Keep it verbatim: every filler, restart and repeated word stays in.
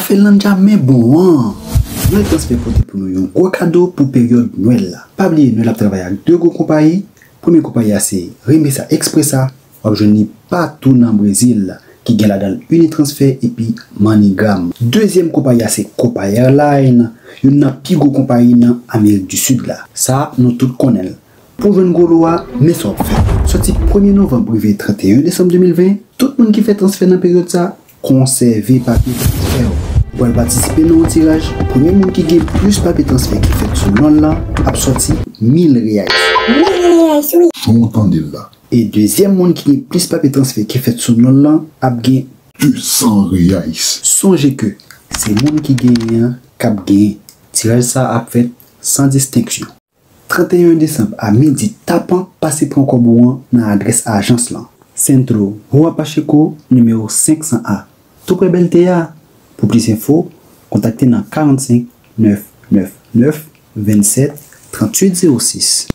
Fè l nan djamen bon an! Nwèl Transfè pote pou nou yon gwo kado pou peryòd Nwèl la. Pa bliye Nwèl ap travay ak de gwo konpayi. Premye konpayi a se Remesa Expressa. W ap jwenn li patou nan Brezil, ki gen ladan l Unitransfer epi MoneyGram. Dezyèm konpayi a se Copa Airline, youn nan pi gwo konpayi nan Amerik di Sid la. Sa, nou tout konnen l. Pou w jwenn gwo lo a, men sa w ap fè. Soti premye novanm rive trannteyen desanm de mil ven, tout moun ki fè transfè nan peryòd sa, konsève papye transfè w. Ou pral patisipe nan yon tiraj. Premye moun ki gen plis papye transfè ki fèt sou non l lan ap sòti mil reais. Mil reais, wi. Jan w tande l la. E dezyèm moun ki gen plis papye transfè ki fèt sou non l lan ap gen de san reais. Sonje ke se moun ki genyen an k ap genyen. Tiraj sa ap fèt san distenksyon. Trannteyen desanm a midi tapan, pase pran kòb ou an nan adrès ajans lan, Centro Rua Pacheco, nimewo senk san A, tou prè B L T A. Pou plis enfo, kontakte nan karannsenk nèf nèf nèf vennsèt tranntuit zewo sis.